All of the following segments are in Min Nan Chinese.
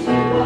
你。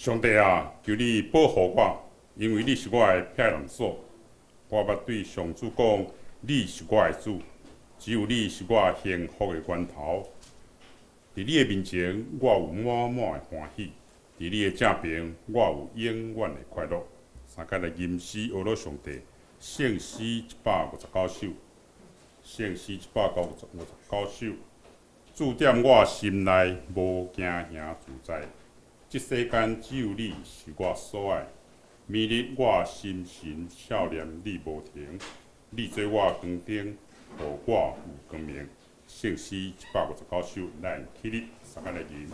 上帝啊，求你保護我，因為你是我的避難所。我捌對上主講，你是我的主，只有你是我幸福的源頭。佇你的面前，我有滿滿的歡喜；佇你的正爿，我有永遠的快樂。三個來吟詩呵咾上帝，聖詩159首，聖詩159首。駐踮我心內，無驚嚇自在。這世間只有你是我所愛。明日我心神笑念你無停，你做我光燈，予我有光明。聖詩159首，咱起立，三個來吟。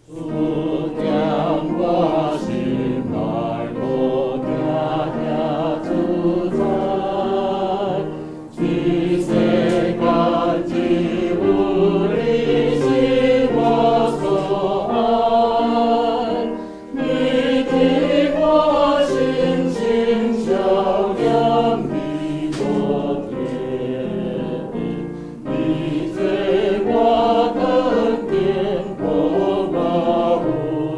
駐踮我心內，無驚嚇自在。這世間只有你是我所愛，你替我心神笑臉你無停，你做我光燈，予我有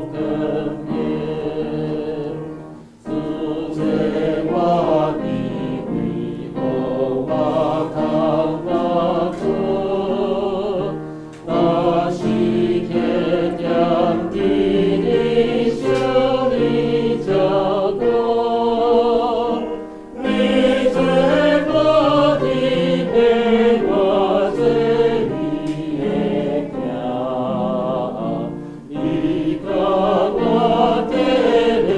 光明。主做我智慧，予我通活出。若時刻踮佇你受你照顧，你做我的陪我做你的囝，你教我體練，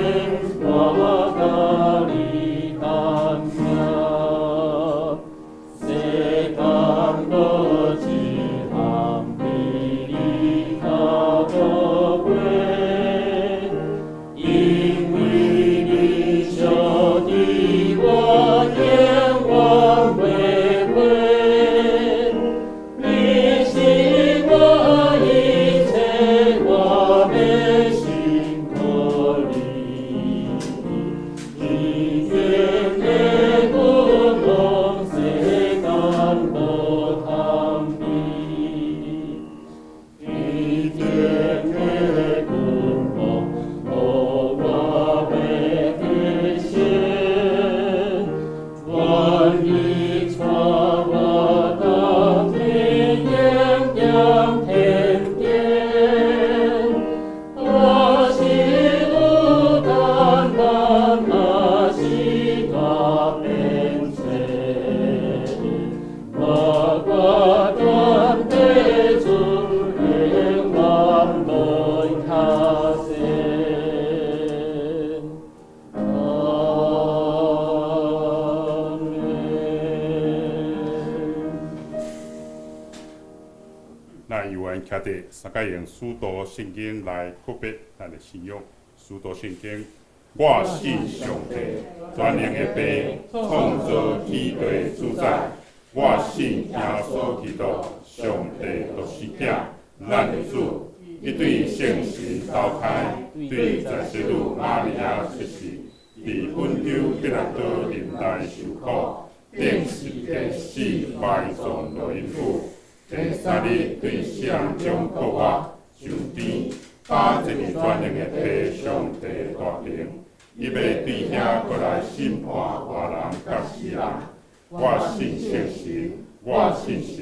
我佮你同行。世間無一項比你較寶貴，因為你相佇我永遠袂悔。你是我一切，我欲信靠你。天頂的君王，世間無通比。天頂的君王，予我欲得勝，願你帶我到天永踮天頂。若是有艱難，若是大變遷，我決斷地主永遠無下線。阿們。咱猶原徛佇三個用使徒信經來告白咱的信仰。使徒信經，我信上帝，全能的父，創造天地主宰。我信耶穌基督，上帝獨生子，咱的主。伊對聖神投胎，對在聖女瑪利亞出世，佇本丟彼拉多臨代受苦，釘十架死埋葬落陰府。第三日對死人中復活，上天，搭坐佇全能的父上帝大爿，伊欲對遐閣來審判活人佮死人。我信聖神，我信聖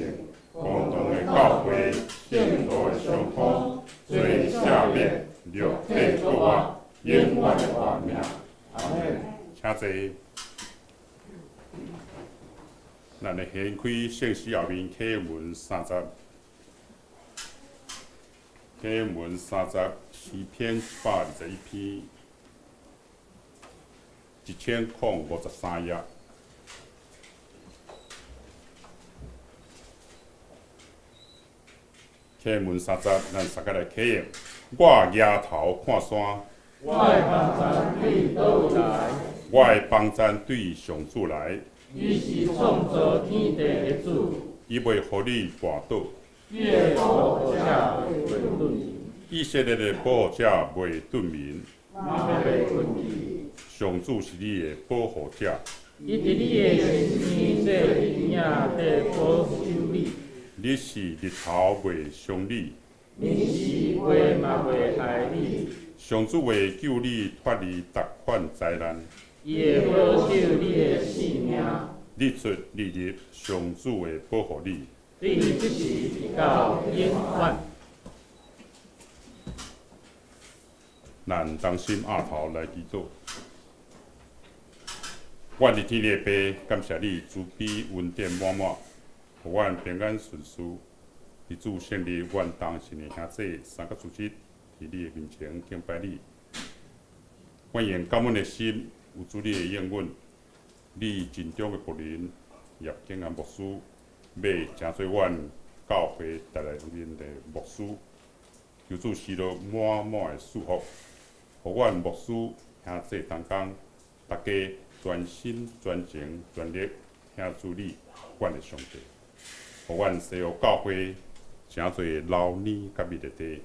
公同的教會，聖徒的相通，罪赦免，肉體復活，永遠的活命。阿們。請坐。咱來掀開聖詩後面啟文三十，啟文三十詩篇121篇，1053頁。啟文三十，咱三個來啟用。我舉頭看山，我的幫贊對佗位來？我的幫贊對上主來。伊是創造天地的主。伊袂予你跋倒。伊的保護者袂頓。以色列的保護者袂頓眠，嘛袂睏去。上主是你的保護者。伊佇你的身邊做陰影佇保守你。日時日頭袂傷你，暝時火嘛袂害你。上主會救你脫離逐款災難。伊會保守你的性命。日出日入，上主會保護你。對這時直到永遠。咱同心徛頭來祈禱。阮的天父爸，感謝你慈悲恩典滿滿，予阮平安順遂。佇主聖日，阮同心的兄弟三個組織，佇你的面前敬拜你。阮用感恩的心，有主你的應允，你盡忠的僕人葉景安牧師，欲成做阮教會帶來面的牧師，求主賜落滿滿的祝福，予阮牧師兄弟同工，大家全心全情全力聽主你，阮的上帝，予阮西湖教會成做流年佮蜜的地，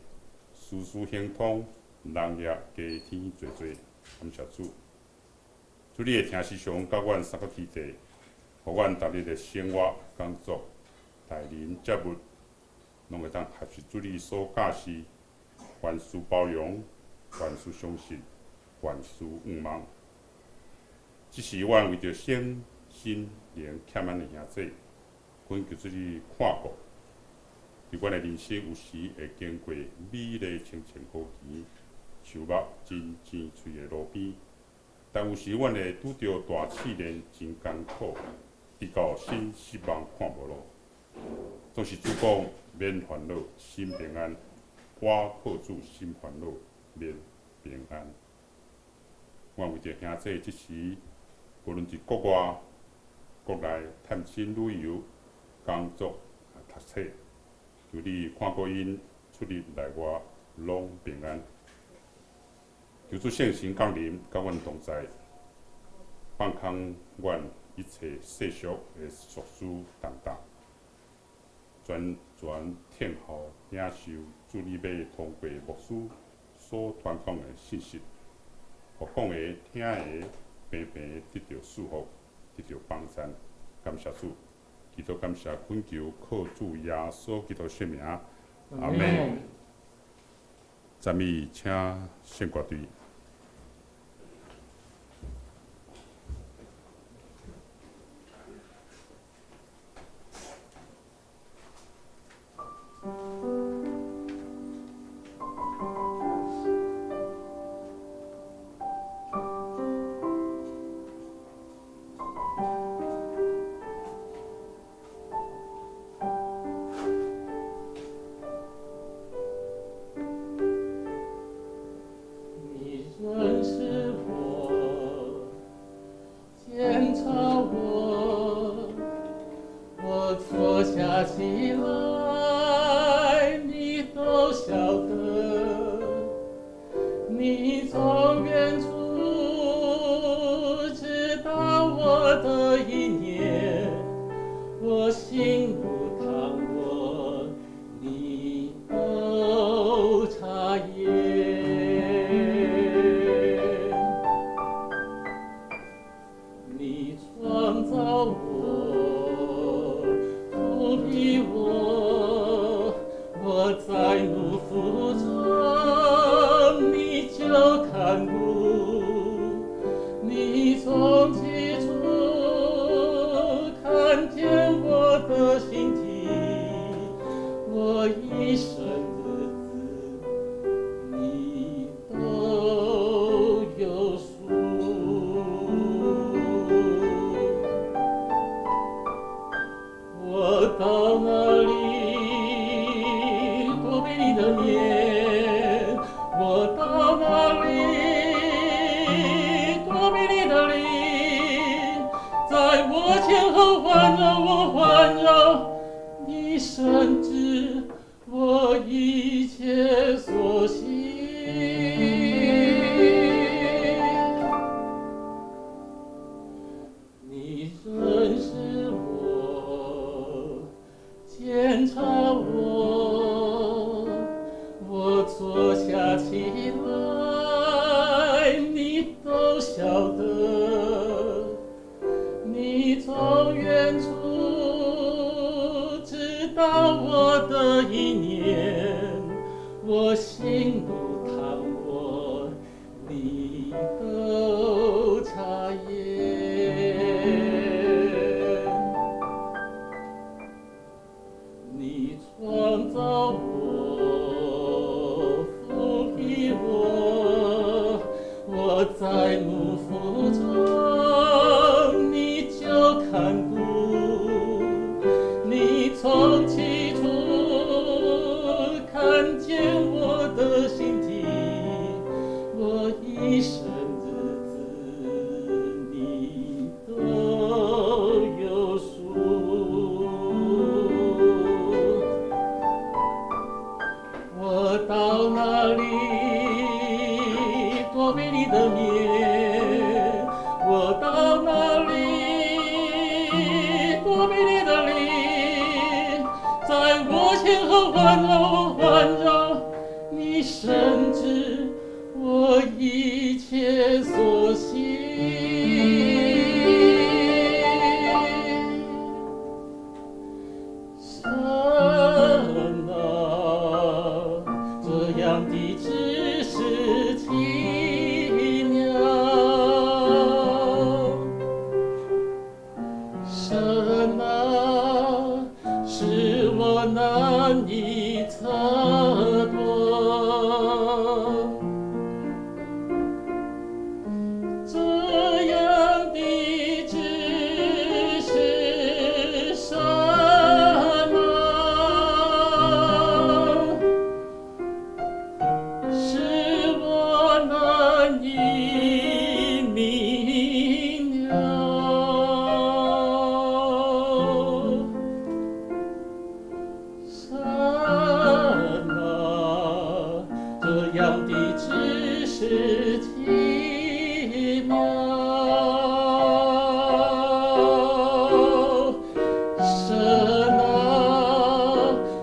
事事亨通，人業加添濟濟，感謝主。主你會聽時常佮阮三個天地，予阮逐日的生活、工作、待人接物，攏會當學習主你所教示，凡事包容，凡事相信，凡事仰望。這是阮為著身心靈欠咱的兄弟，懇求主你看顧。佇阮的人生有時會經過美麗清清河墘、樹木真青翠的路邊，但有時阮會拄著大試煉，真艱苦，直到心失望看無路。總是主講免煩惱，心平安。我靠主心煩惱，免平安。阮為著兄弟這時，無論佇國外、國內探親旅遊、工作、讀冊，求你看顧𪜶出入內外攏平安。求主聖神降臨，佮阮同在，放空阮一切世俗的束縛重擔，全權聽候領受主你欲通過牧師所傳講的信息，予講的、聽的，平平得著祝福，得著幫贊。感謝主，祈禱感謝懇求靠主耶穌基督聖名，阿們。讚美，請聖歌隊。你認識我，檢查我，我坐下起來，你都曉得。你從遠處知道我的意念，我行路躺臥，你都察驗。你創造我，覆庇我，我在母腹中，你就看顧。你從起初看見我的形體，我一生日子你都有數。我到哪裡躲避你的面？我到哪裡躲避你的靈？在我前後環繞我環繞，你深知我一切所行。你認識我，檢查我，我坐坐下起來，你都曉得。你從遠處知道我的意念，我行路躺臥，你都察驗。你創造我，覆庇我，我在母腹中，你就看顧。你從起初看見我的形體，我一生日子你都有數。我到哪裡躲避你的面？我到哪裡躲避你的靈？在我前後環繞環繞，你深知我一切所行。神啊，這樣的知識奇妙。神啊，使我難以測度。這樣的知識深啊，使我難以明了。神啊，這樣的知識奇妙。神啊，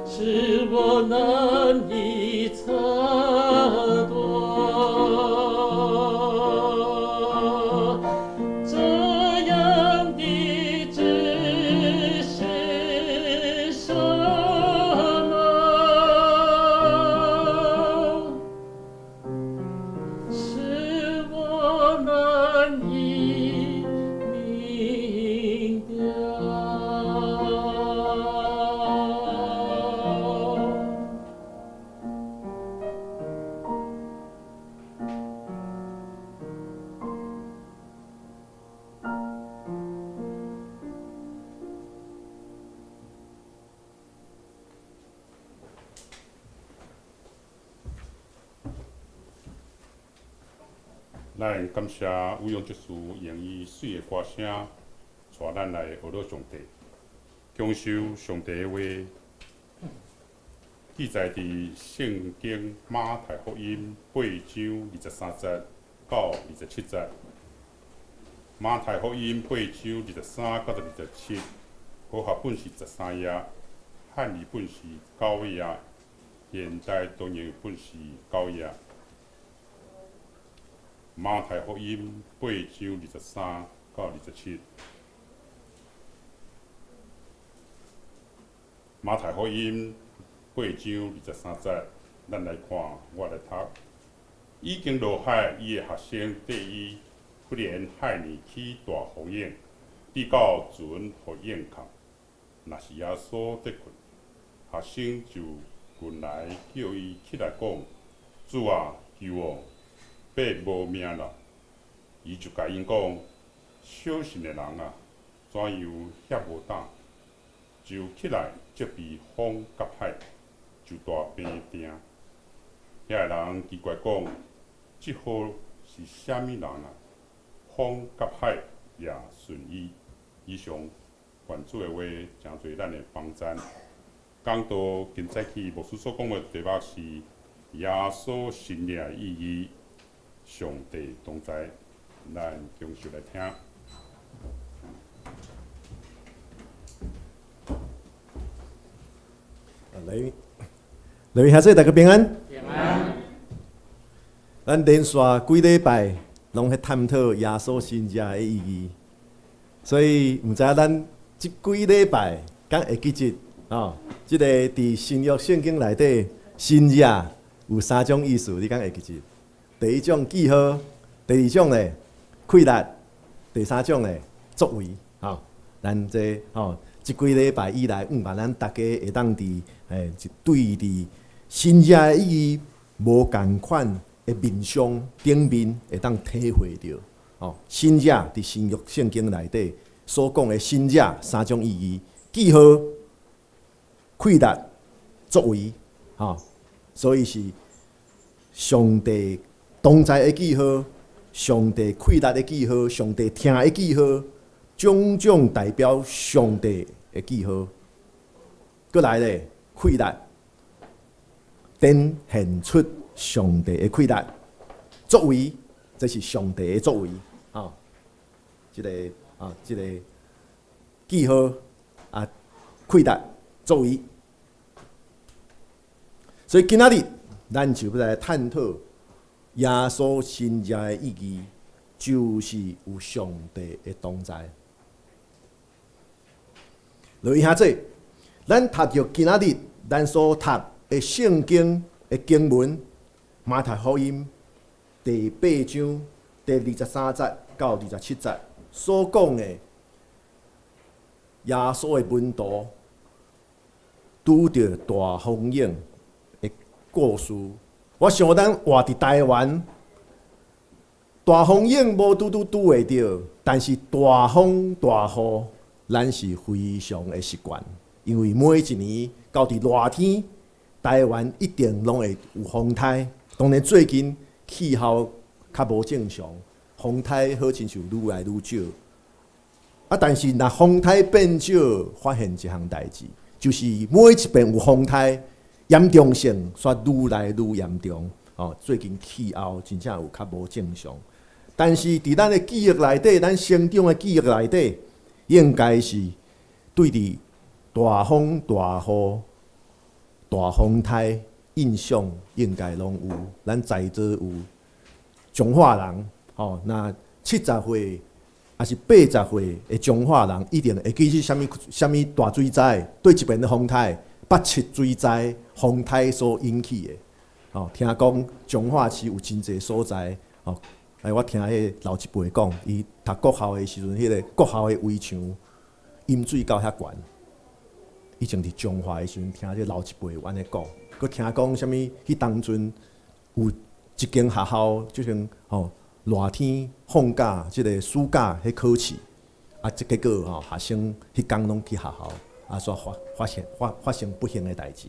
使我難以測度。這樣的知識深啊，使我難以明了。咱感謝有用這首用伊媠的歌聲，帶咱來學樂上帝，享受上帝的話。記載佇聖經馬太福音八章23節到27節。馬太福音八章23到27，和合本是13頁，漢語本是9頁，現代中譯本是9頁。馬太福音八章23到27。馬太福音八章23節，咱來看，我來讀。已經落海，伊的學生綴伊，忽然海裡起大風湧，直到船予淹崁。若是耶穌佇睏，學生就近來叫伊起來講：主啊，救我！欲無命啦！伊就共𪜶講：小信的人啊，怎樣遐無膽？就起來責備風佮海，就大平定。遐个人奇怪講：這號是啥物人啊？風佮海也順伊。以上願主的話，成做咱的幫贊。講道今早起牧師所講的題目是耶穌生命的意義，上帝同在，咱共齊來聽。來，來，兄弟大家平安。平安。咱連續幾禮拜攏咧探討耶穌神跡的意義，所以毋知影咱這幾禮拜敢會記得哦？這个佇新約聖經內底，神跡有三種意思，你敢會記得？第一種記號，第二種咧氣力，第三種咧作為。吼，咱這吼這幾禮拜以來，向望咱逐家會當佇對佇神跡的意義無仝款的面相頂面會當體會著，吼，神跡佇新約聖經內底所講的神跡三種意義：記號、氣力、作為，吼，所以是上帝同在的記號，上帝氣力的記號，上帝疼的記號，種種代表上帝的記號。閣來咧，氣力展現出上帝的氣力，作為，這是上帝的作為，吼，這个啊，這个記號啊，氣力作為。所以今仔日咱就欲來探討耶穌神跡的意義，就是有上帝的同在。落去遐濟，咱讀著今仔日咱所讀的聖經的經文。馬太福音第八章第二十三節到二十七節所講的耶穌的門徒拄著大風湧的故事，我想咱活佇台灣，大風湧無拄拄拄會著，但是大風大雨，咱是非常的習慣，因為每一年到佇熱天，台灣一定攏會有風颱。當然最近氣候較無正常，風颱好親像愈來愈少。啊，但是若風颱變少，發現一項代誌，就是每一遍有風颱，嚴重性煞愈來愈嚴重。哦，最近氣候真正有較無正常。但是佇咱的記憶內底，咱成長的記憶內底，應該是對佇大風大雨、大風颱印象應該攏有。咱在座有彰化人，吼，若70歲抑是80歲的彰化人，一定會記起啥物啥物大水災，對一邊的風颱，八七水災風颱所引起的。吼，聽講彰化市有真濟所在，吼，哎，我聽彼个老一輩講，伊讀國校的時陣，彼个國校的圍牆淹水到遐懸。以前佇彰化的時陣，聽這老一輩有按呢講，閣聽講啥物？彼當陣有一間學校，這種吼熱天放假，這个暑假彼考試，啊，這結果吼學生彼工攏去學校，啊，煞發發生發發生不幸的代誌。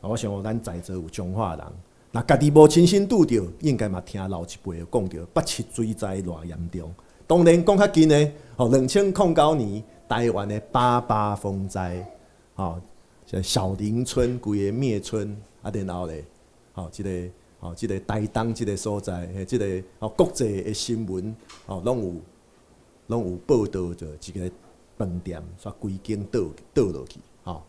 我想咱在座有彰化人，若家己無親身拄著，應該嘛聽老一輩講著八七水災偌嚴重。當然講較近的，吼，2009年台灣的八八風災，吼，小林村規个滅村，啊，然後咧，吼，這个吼，這个台東這个所在，這个吼國際的新聞，吼，攏有報導著一个飯店，煞規間倒倒落去，吼，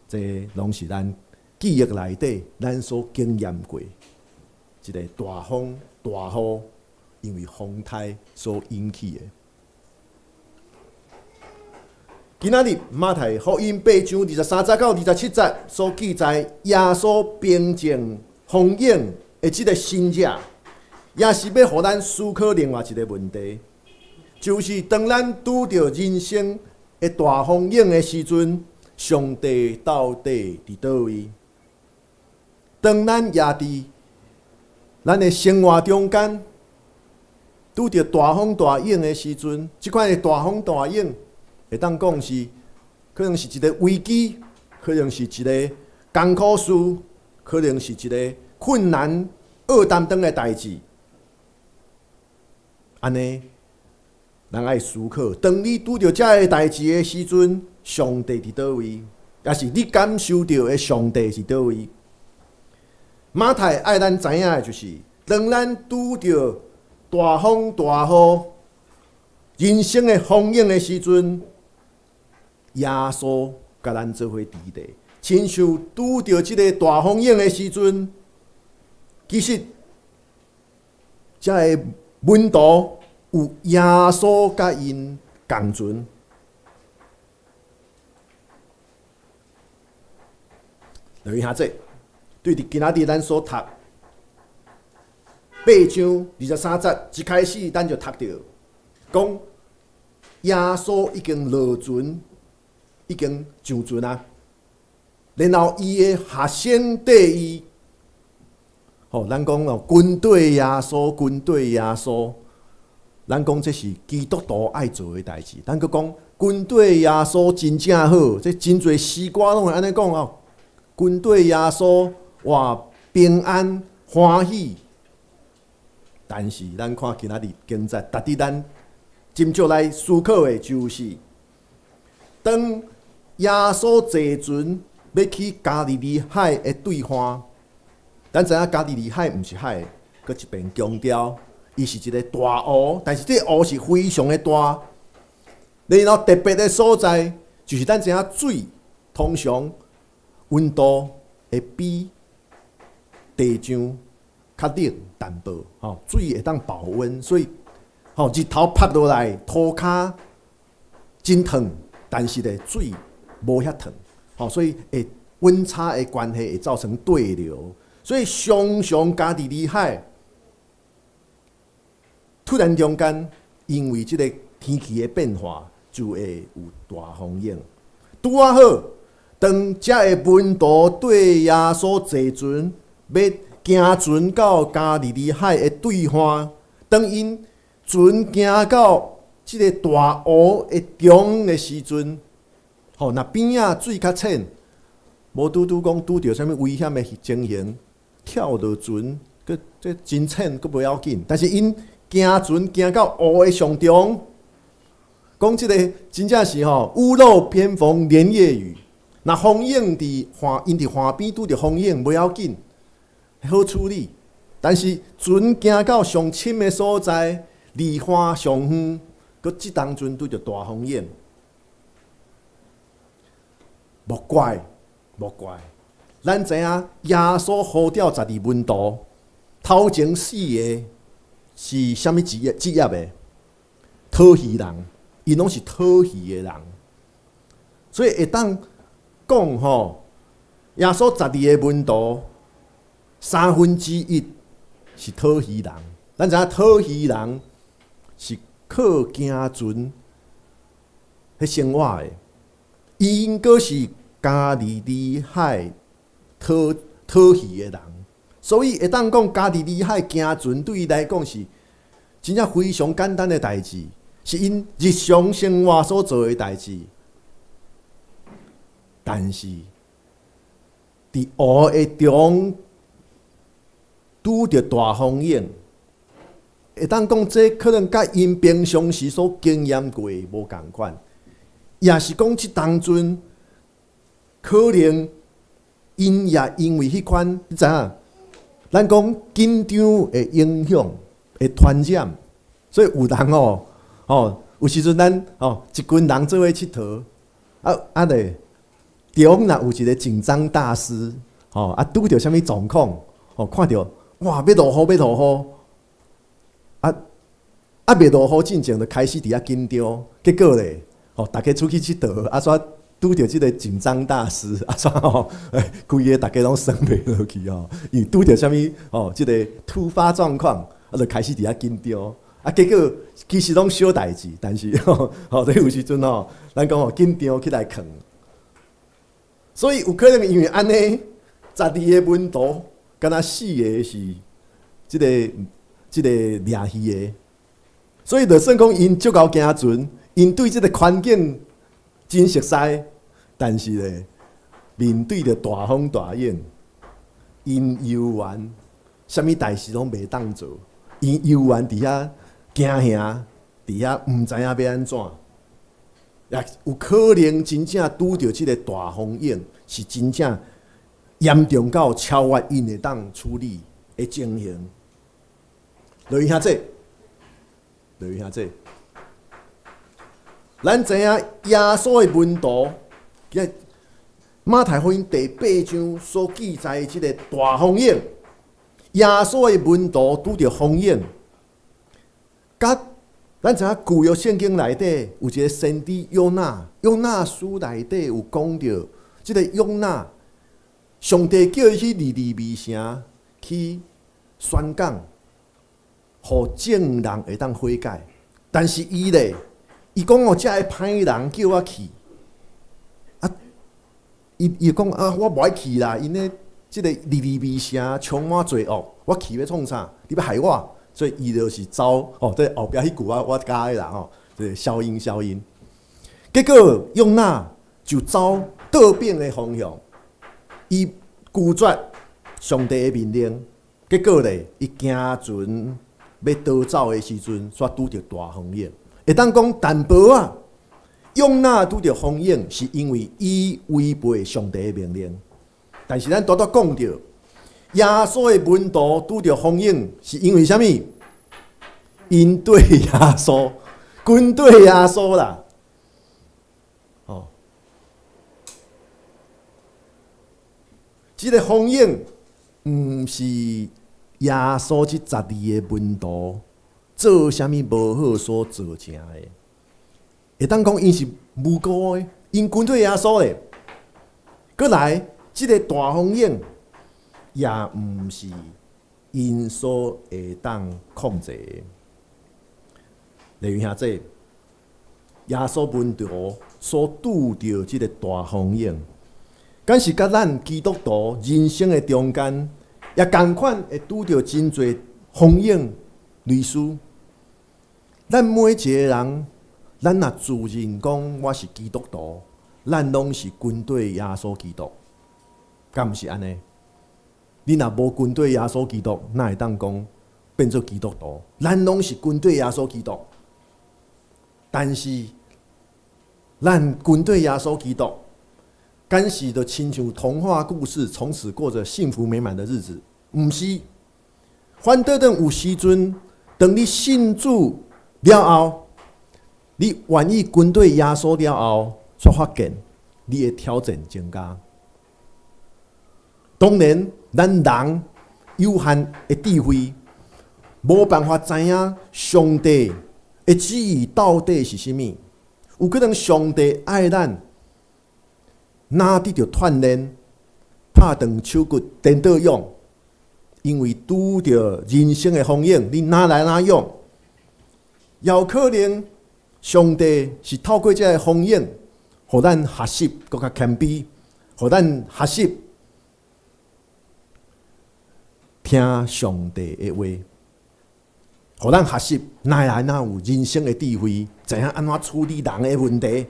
這攏是咱記憶內底，咱所經驗過一个大風大雨，因為風颱所引起的。今仔日馬太福音八章二十三節到二十七節所記載耶穌平靜風湧的這个神跡，也是欲予咱思考另外一个問題，就是當咱拄著人生的大風湧的時陣，上帝到底佇佗位？當咱也佇咱的生活中間拄著大風大湧的時陣，這款的大風大湧會當講是可能是一个危機，可能是一个艱苦事，可能是一个困難惡擔當的代誌。按呢，咱愛思考，當你拄著這个代誌的時陣，上帝佇佗位？抑是你感受著的上帝是佗位？馬太愛咱知影的就是，當咱拄著大風大雨、人生的風湧的時陣，耶穌共咱做伙佇咧，親像拄著這个大風湧的時陣，其實遮个門徒有耶穌佮𪜶仝船。落去遐濟，對佇今仔日咱所讀八章二十三節，一開始咱就讀著，講耶穌已經落船，已經上船啊。然後伊的學生綴伊，吼，咱講哦，跟綴耶穌，跟綴耶穌，咱講這是基督徒愛做的代誌。咱閣講跟綴耶穌真正好，這真濟詩歌攏會按呢講哦。跟綴耶穌，哇，平安歡喜。但是咱看今仔日經節，值得咱斟酌來思考的，就是當耶穌坐船欲去加利利海的對岸，咱知影加利利海毋是海，閣一遍強調，伊是一个大湖，但是這個湖是非常的大。然後特別的所在，就是咱知影水通常溫度會比地上較冷淡薄，吼，水會當保溫，所以吼日頭曬落來，塗跤真燙，但是咧水無遐燙，吼，所以會溫差的關係會造成對流，所以常常加利利海突然中間因為這个天氣的變化，就會有大風湧。拄仔好，當遮个門徒綴耶穌坐船，欲行船到加利利海的對岸，當𪜶船行到這个大湖的中的時陣，吼，若邊仔水較淺，無拄拄講拄著啥物危險的情形，跳落船，閣這真淺，閣無要緊。但是𪜶行船行到湖的上中，講這个真正是吼，屋漏偏逢連夜雨。若風湧佇岸，𪜶佇岸邊拄著風湧，無要緊，好處理。但是船行到上深的所在，離岸上遠，閣這當陣拄著大風湧，莫怪，莫怪。咱知影耶穌呼召十二門徒，頭前四个是啥物職業？職業的討魚人，𪜶攏是討魚的人，所以會當講吼，耶穌十二个門徒三分之一是討魚人。咱知影討魚人是靠行船彼生活的，伊應該是加利利海討討魚的人，所以會當講加利利海行船對伊來講是真正非常簡單的代誌，是𪜶日常生活所做的代誌。但是，佇湖的中拄著大風湧，會當講這可能佮𪜶平常時所經驗過的無仝款，也是講這當陣可能𪜶也因為彼款，你知影？咱講緊張會影響，會傳染，所以有人吼吼，有時陣咱吼一群人做伙𨑨迌，啊啊咧。中若有一个緊張大師，吼啊拄著啥物狀況，吼看著哇欲落雨欲落雨，啊啊未落雨進前就開始佇遐緊張，結果咧，吼逐家出去𨑨迌，啊煞拄著這个緊張大師，啊煞吼，規个逐家攏耍袂落去吼，因為拄著啥物吼，這个突發狀況，啊就開始佇遐緊張，啊結果其實攏小代誌，但是吼，吼這有時陣吼，咱講吼緊張起來囥。所以有可能因為按呢，十二个門徒，敢若四个是這个這个掠魚的，所以就算講𪜶足𠢕行船，𪜶對這个環境真熟似，但是咧，面對著大風大湧，𪜶猶原啥物代誌攏袂當做，𪜶猶原佇遐驚嚇，佇遐毋知影欲按怎。也有可能真正拄著這个大風湧，是真正嚴重到超越𪜶會當處理的情形。落去遐濟，落去遐濟。咱知影耶穌的門徒，馬太福音第八章所記載的這个大風湧，耶穌的門徒拄著風湧，佮咱知影舊約聖經內底有一个先知約拿，約拿書內底有講著，這个約拿，上帝叫伊去尼尼微城去宣講，予眾人會當悔改。但是伊咧，伊講哦，遮个歹人叫我去，啊，伊伊講啊，我無愛去啦，𪜶咧這个尼尼微城充滿罪惡，我去欲創啥？你欲害我？所以伊就是走哦，這後壁彼句我加的啦吼，這個消音消音。結果約拿就走倒反的方向，伊拒絕上帝的命令，結果咧，伊行船欲逃走的時陣，煞拄著大風湧。會當講淡薄仔，約拿拄著風湧，是因為伊違背上帝的命令。但是咱拄拄講著，耶穌的門徒拄著風湧，是因為啥物？𪜶綴耶穌，跟綴耶穌啦。哦，這个風湧毋是耶穌這12个門徒做啥物無好所造成的。會當講𪜶是無辜的，𪜶跟綴耶穌的。閣來，這个大風湧也毋是𪜶所會當控制的。例如兄弟，耶穌門徒所拄著這个大風湧，敢是佮咱基督徒人生的中間，也仝款會拄著真濟風湧類似。咱每一个人，咱若自認講我是基督徒，咱攏是跟綴耶穌基督，敢毋是按呢？你若無跟綴耶穌基督，哪會當講變做基督徒？咱攏是跟綴耶穌基督，但是咱跟綴耶穌基督，敢是就親像童話故事，從此過著幸福美滿的日子？毋是，反倒轉有時陣，當你信主了後，你願意跟綴耶穌了後，才發現你的挑戰增加。當然，咱人有限的智慧，無辦法知影上帝的旨意到底是啥物。有可能上帝愛咱，若得著鍛鍊，拍斷手骨，顛倒勇，因為拄著人生的風湧，你哪來哪勇？也有可能上帝是透過這个風湧，予咱學習閣較謙卑，予咱學習聽上帝的話，予咱學習哪來哪有人生的智慧，知影按怎處理人的問題。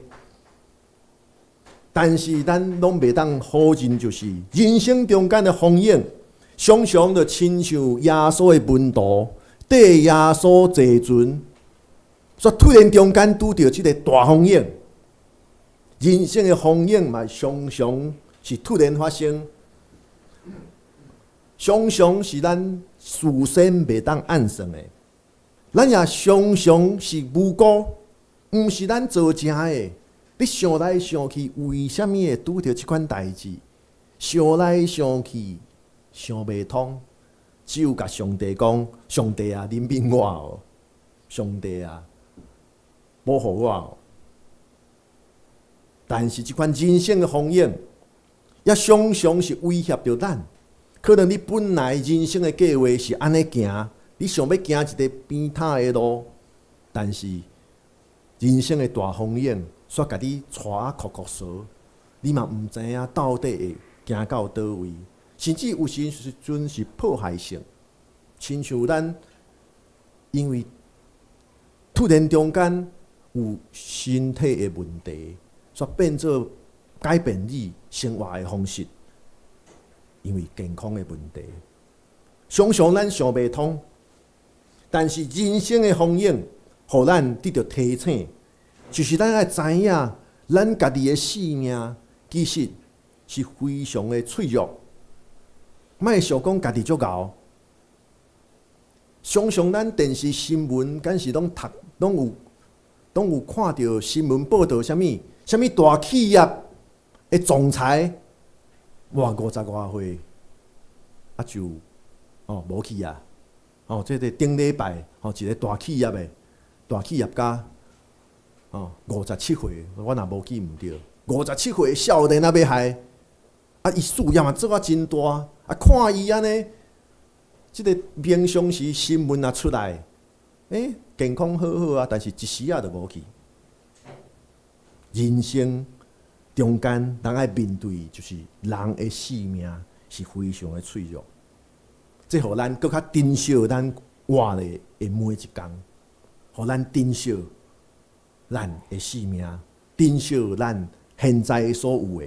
但是咱攏袂當否認，就是人生中間的風湧，常常就親像耶穌的門徒，綴耶穌坐船，煞突然中間拄著這个大風湧。人生的風湧嘛，常常是突然發生，常常是咱事先袂當按算的，咱也常常是無辜，毋是咱造成的。你想來想去，為啥物會拄著這款代誌？想來想去，想袂通，只有共上帝講：上帝啊，憐憫我哦！上帝啊，保護我哦！但是這款人生的風湧，也常常是威脅著咱。可能你本來人生的計畫是按呢行，你想欲行一个平坦的路，但是人生的大風湧，煞共你帶啊硞硞趖，你嘛毋知影到底會行到佗位，甚至有時陣是破壞性，親像咱因為突然中間有身體的問題，煞變做改變你生活的方式，因為健康的問題，常常咱想袂通，但是人生的風湧，予咱得著提醒，就是咱愛知影，咱家己的性命其實是非常的脆弱。莫想講家己足𠢕，常常咱電視新聞，敢是攏讀，攏有看著新聞報導啥物，啥物大企業的總裁，哇，五十外歲，啊就哦無去啊！哦，這个頂禮拜，哦一个大企業的大企業家，哦，57歲，我若無記毋著，五十七歲少年仔欲害，啊，伊事業嘛做啊真大，啊，看伊按呢，這个平常時新聞若出來，健康好好啊，但是一時仔就無去。人生中間，人愛面對就是人的性命是非常的脆弱，這予咱閣較珍惜咱活咧的每一工，予咱珍惜咱的性命，珍惜咱現在所有的。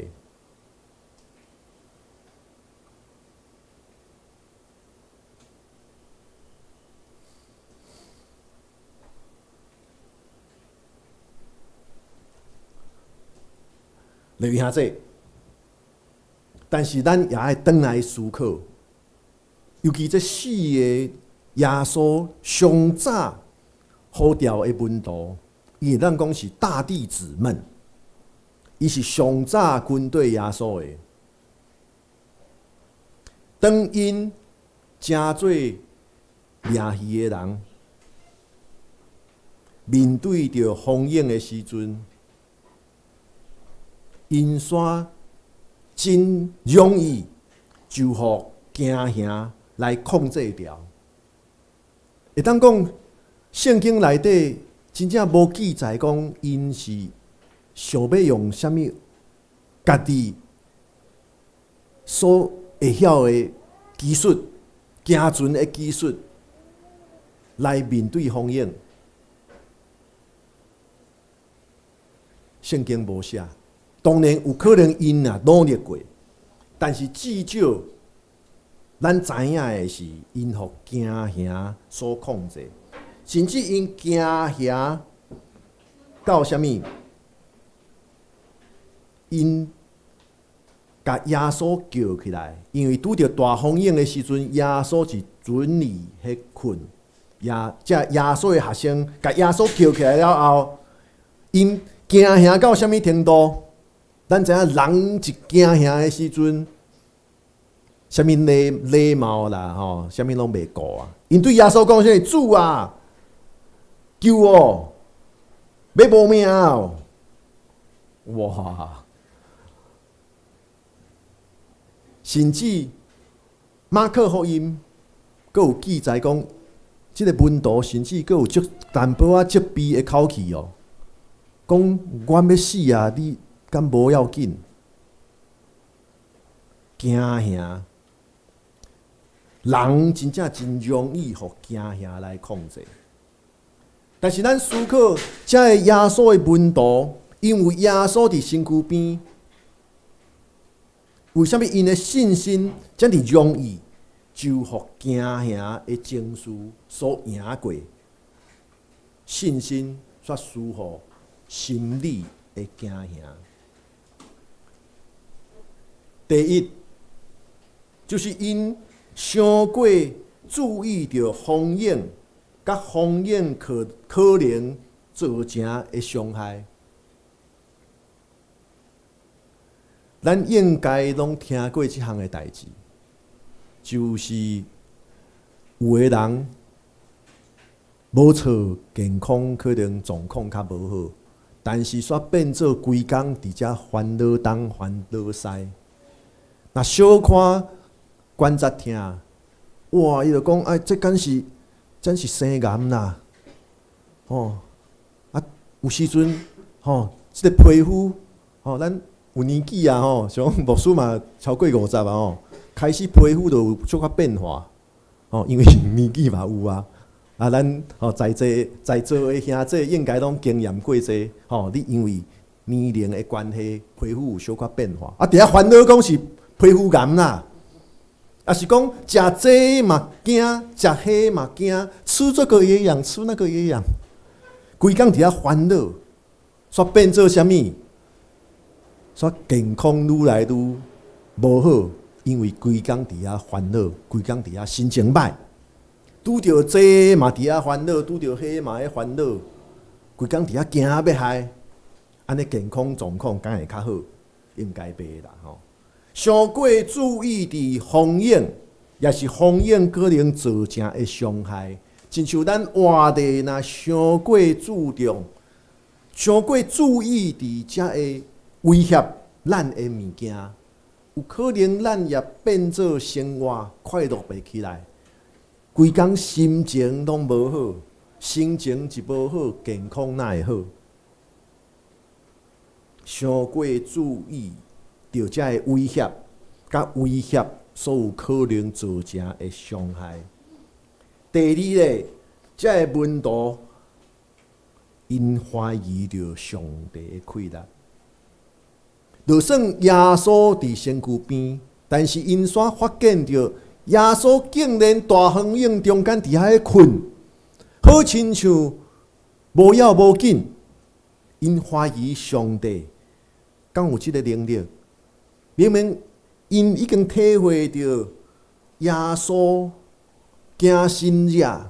雷兄弟，但是咱也愛轉來思考，尤其這四個耶穌上早呼召的門徒，伊會當講是大弟子們，伊是上早跟綴耶穌的。當𪜶成做掠魚的人，面對著風湧的時陣，𪜶煞真容易就予驚嚇來控制牢。會當講聖經內底真正無記載講𪜶是想欲用啥物家己所會曉的技術、行船的技術來面對風湧。聖經無寫。當然有可能𪜶也努力過，但是至少咱知影的是，𪜶予驚嚇所控制，甚至𪜶驚嚇到啥物？𪜶共耶穌叫起來，因為拄著大風湧的時陣，耶穌是船裡彼睏，耶這耶穌的學生共耶穌叫起來了後，𪜶驚嚇到啥物程度？咱知影人一驚嚇的時陣，啥物禮禮貌啦吼，啥物攏袂顧啊！𪜶對耶穌講啥物？主啊，救我，欲無命哦！哇！甚至馬可福音閣有記載講，這个門徒甚至閣有這淡薄仔責備的口氣哦，講阮欲死啊！你敢無要緊？驚嚇，人真正真容易予驚嚇來控制。但是咱思考，這个耶穌的門徒，因為耶穌佇身軀邊，為啥物𪜶的信心遮爾容易就予驚嚇的情緒所贏過？信心煞輸予心理的驚嚇。第一，就是𪜶傷過注意著風湧，佮風湧可可能造成的傷害。咱應該攏聽過這項的代誌，就是有的人無錯，健康可能狀況較無好，但是煞變做規工佇遮煩惱東煩惱西。若小可關節疼，哇！伊就講，哎，這敢是真是生癌啦，吼！啊，有時陣吼，這个皮膚吼，咱有年紀啊吼，像牧師嘛超過五十啊吼，開始皮膚就有小可變化，吼，因為年紀嘛有啊。啊，咱吼在座在座的兄弟應該攏經驗過這吼，你因為年齡的關係，皮膚有小可變化，啊，佇遐煩惱講是皮膚癌啦，抑是講食這嘛驚，食彼嘛驚，吃這個也癢，吃那個也癢，規工佇遐煩惱，煞變做啥物？煞健康愈來愈無好，因為規工佇遐煩惱，規工佇遐心情歹，拄著這嘛佇遐煩惱，拄著彼嘛咧煩惱，規工佇遐驚欲害，按呢健康狀況敢會較好？應該袂啦吼。傷過注意佇風湧，抑是風湧可能造成的傷害，親像咱活咧，若傷過注重、傷過注意佇遮个威脅咱的物件，有可能咱也變做生活快樂袂起來，規工心情攏無好，心情一無好，健康哪會好？傷過注意著遮个威脅，佮威脅所有可能造成的傷害。第二咧，遮个門徒𪜶懷疑著上帝的氣力。就算耶穌佇身軀邊，但是𪜶煞發現著耶穌竟然大風湧中間佇遐咧睏，好親像無要無緊。𪜶懷疑上帝敢有這个能力？明明𪜶已經體會著耶穌行神跡，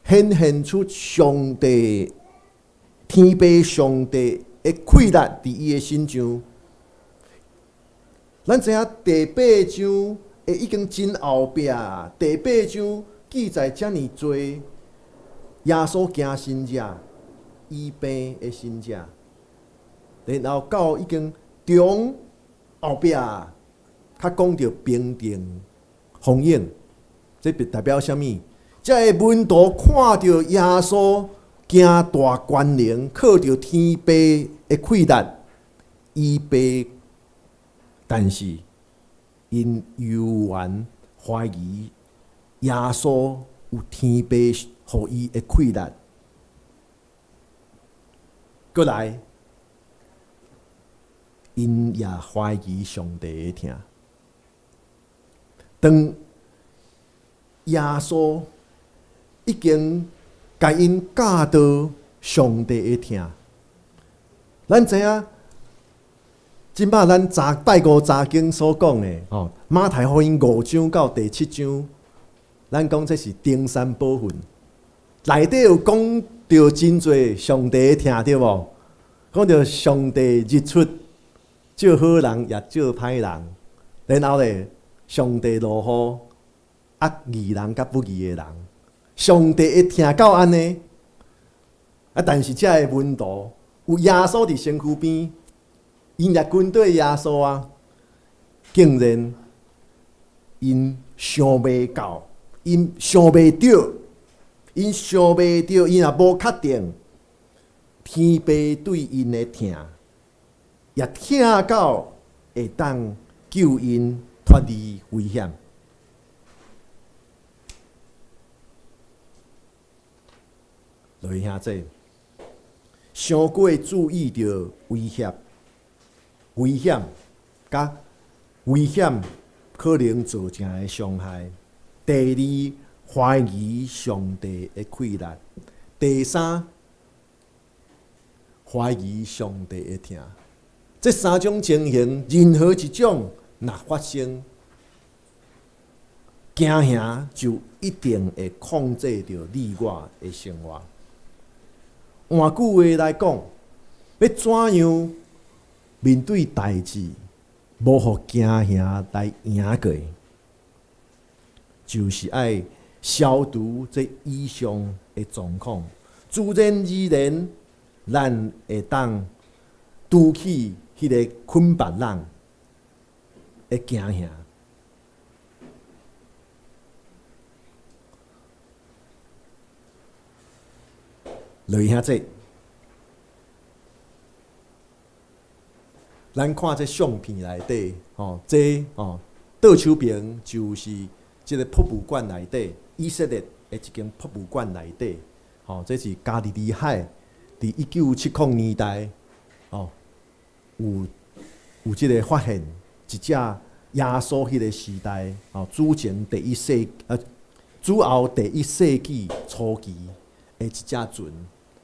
顯現出上帝天父上帝的氣力佇伊的身上。咱知影第八章的已經真後壁，第八章記載遮爾濟耶穌行神跡、醫病的神跡，然後到已經中後壁，較講著平定風湧，這代表啥物？這个門徒看著耶穌行大權能，靠著天父的氣力醫病，但是𪜶猶原懷疑耶穌有天父予伊的氣力。閣來，𪜶也懷疑上帝的疼。當耶穌已經共𪜶教導上帝的疼，咱知影，這擺咱早拜五查經所講的，吼，馬太福音五章到第七章，咱講這是登山寶訓，內底有講著真濟上帝的疼，對無？講著上帝日出照好人也照歹人，然後咧，上帝落雨，啊義人佮不義的人，上帝會疼到按呢？啊，但是這个門徒有耶穌佇身軀邊，𪜶也跟綴耶穌啊，竟然𪜶想袂到，𪜶想袂著，𪜶想袂著，𪜶也無確定天父對𪜶的疼，也疼到會當救𪜶脫離危險。落去兄弟，傷過注意著威脅、危險，佮危險可能造成的傷害。第二，懷疑上帝的氣力；第三，懷疑上帝的疼。這三種情形，任何一種若發生，驚嚇就一定會控制著你我的生活。換句話來講，欲怎樣面對代誌，無予驚嚇來贏過，就是愛消除這以上的狀況，自然而然，咱會當除去彼个捆縛咱的驚嚇。落去遐濟，咱看這相片內底，吼，這吼倒手邊就是這个博物館內底，以色列的一間博物館內底，吼，這是加利利海，佇1970年代，吼，有有這个發現一隻耶穌彼个時代，吼，主前第一世，主後第一世紀初期的一隻船。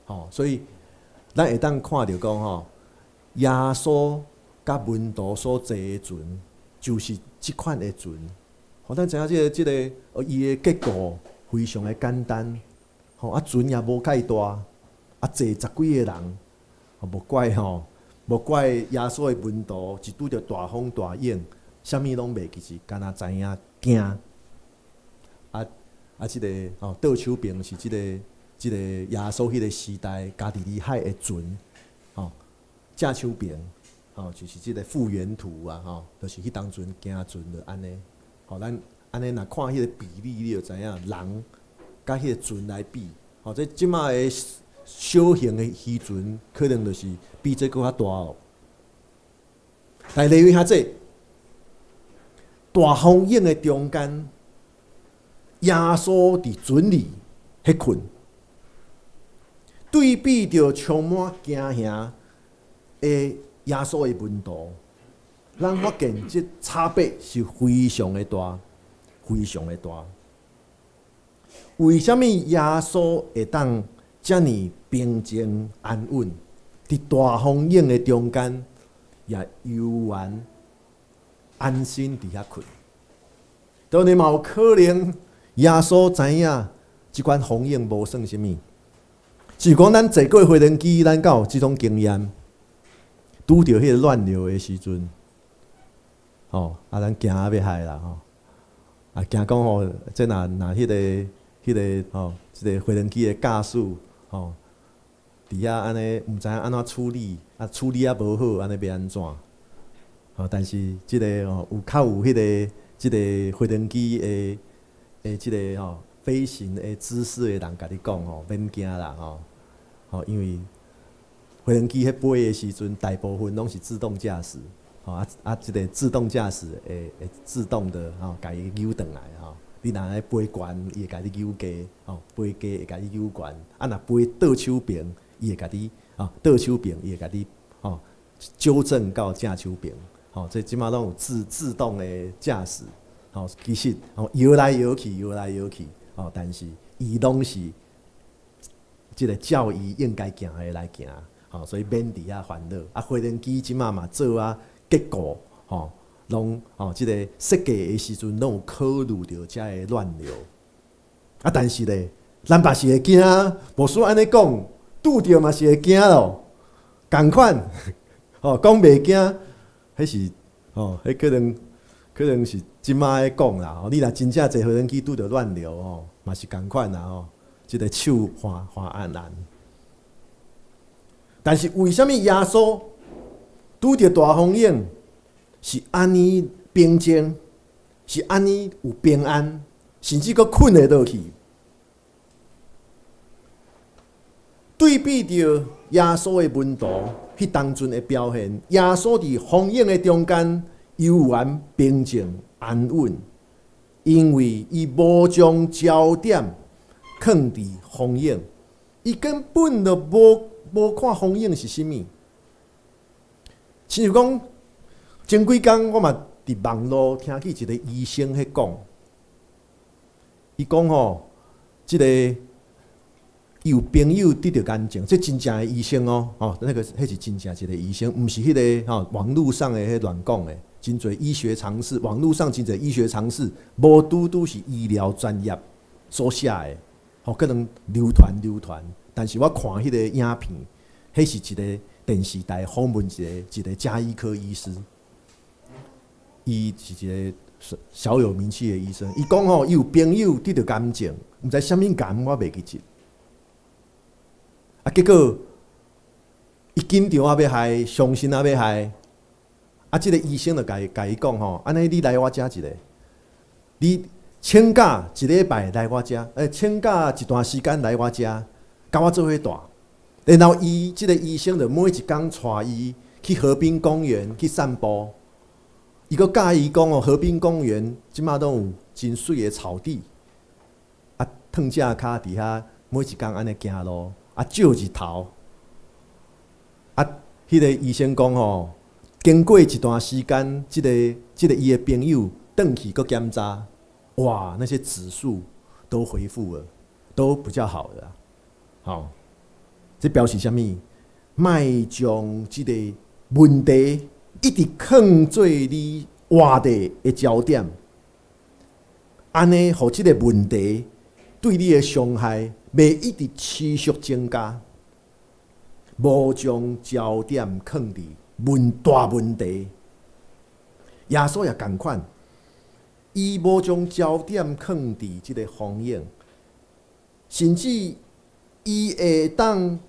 吼，所以咱會當看著講吼，耶穌佮門徒所坐的船，就是這款的船。吼，咱知影這個、這個，伊的結構非常的簡單，吼，啊船也無介大，啊坐十幾個人，無怪吼，無怪耶穌的門徒一拄著大風大湧，啥物攏袂記，是敢若知影驚。啊，啊，這個吼倒手爿是這個耶穌彼個時代加利利海的船，吼正手爿，吼就是這個復原圖啊，吼，就是彼當陣行船就按呢，吼咱按呢若看彼個比例，你就知影人佮彼個船來比，吼這這馬的小型的漁船可能就是比這閣較大哦。但利未兄弟，大風湧的中間，耶穌佇船裡彼睏，對比著充滿驚嚇的耶穌的門徒，咱發現這差別是非常的大，非常的大。為啥物耶穌會當遮爾平靜安穩，佇大風湧的中間，也悠然安心佇遐睏？當然嘛有可能，耶穌知影這款風湧無算啥物。是講咱坐過飛行機，咱敢有這種經驗？拄著彼个亂流的時陣，吼啊，咱驚啊欲害啦吼！啊，驚講吼，這若若彼個吼，這個飛行機的駕駛吼，佇遐按呢毋知影按怎處理，啊處理啊無好，按呢欲按怎？吼，但是這個吼有較有這個飛行機的這個吼飛行的知識的人共你講吼，免驚啦吼，吼，因為飛行機彼飛的時陣，大部分攏是自動駕駛，吼啊啊，這個自動駕駛會自動的吼，共伊扭轉來吼。你若咧飛懸，伊會共你扭低，吼，飛低會共你扭懸。啊，若飛倒手爿，伊會共你吼倒手爿，伊會共你吼糾正到正手爿。吼，這這馬攏有自動的駕駛，吼，其實吼搖來搖去，搖來搖去，吼，但是伊攏是這個照伊應該行的來行。吼，所以免佇遐煩惱。啊，飛行機這馬嘛做啊結構，吼，攏吼這個設計的時陣攏有考慮著遮个亂流。啊，但是咧，咱嘛是會驚，無需按呢講，拄著嘛是會驚咯。仝款，吼，講袂驚，彼是吼，彼可能是這馬咧講啦。吼，你若真正坐飛行機拄著亂流吼，嘛是仝款啦吼。這個手寒寒絚絚。但是為啥物耶穌拄著大風湧是按呢平靜，是按呢有平安，甚至閣睏會落去？對比著耶穌的門徒彼當陣的表現，耶穌佇風湧的中間悠然平靜安穩，因為伊無將焦點囥佇風湧，伊根本就無看風湧是啥物。親像講前幾工我嘛佇網路聽見一個醫生彼講，伊講吼，這個伊有朋友得著癌症，這真正的醫生哦，吼，那個彼是真正一個醫生，毋是彼個吼網路上的彼亂講的，真濟醫學常識，網路上真濟醫學常識，無拄拄是醫療專業所寫的，吼，可能流傳流傳。但是我看彼個影片，彼是一個電視台訪問一個家醫科醫師，伊是一個小有名氣的醫生。伊講吼，伊有朋友得著癌症，毋知啥物癌，我袂記得。啊，結果伊緊張啊欲害，傷心啊欲害。啊，這個醫生就共伊講吼，按呢你來我遮一下，你請假一禮拜來我遮，請假一段時間來我遮。共我做伙蹛，然後伊這個醫生就每一工帶伊去河濱公園去散步。伊閣教伊講哦，河濱公園這馬攏有真媠的草地，啊，褪隻跤佇遐每一工按呢行路，啊，照日頭。啊，彼個醫生講吼，經過一段時間，這個伊的朋友轉去閣檢查，哇，那些指數都恢復了，都比較好了。吼，這表示啥物？莫將這個問題一直囥做你活的焦點，按呢，予這個問題對你的傷害袂一直持續增加。無將焦點囥佇問大問題，耶穌也仝款，伊無將焦點囥佇這个風湧，甚至伊會當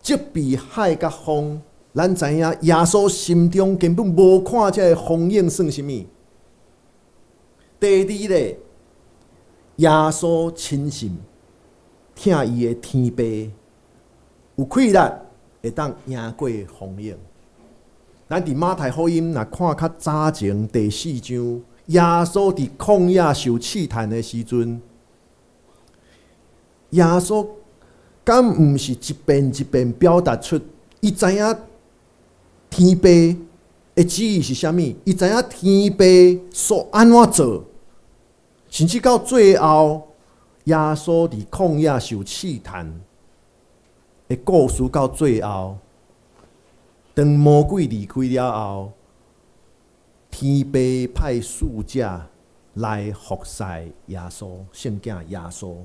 責備海佮風。咱知影耶穌心中根本無看這个風湧算啥物。第二咧，耶穌深信疼伊的天父有氣力會當贏過風湧。咱佇馬太福音若看較早前第四章，耶穌佇曠野受試探的時陣，耶穌敢毋是一遍一遍表達出，伊知影天父的旨意是啥物，伊知影天父所按怎做，甚至到最後，耶穌佇曠野受試探的故事到最後，當魔鬼離開了後，天父派使者來服侍耶穌，聖囝耶穌。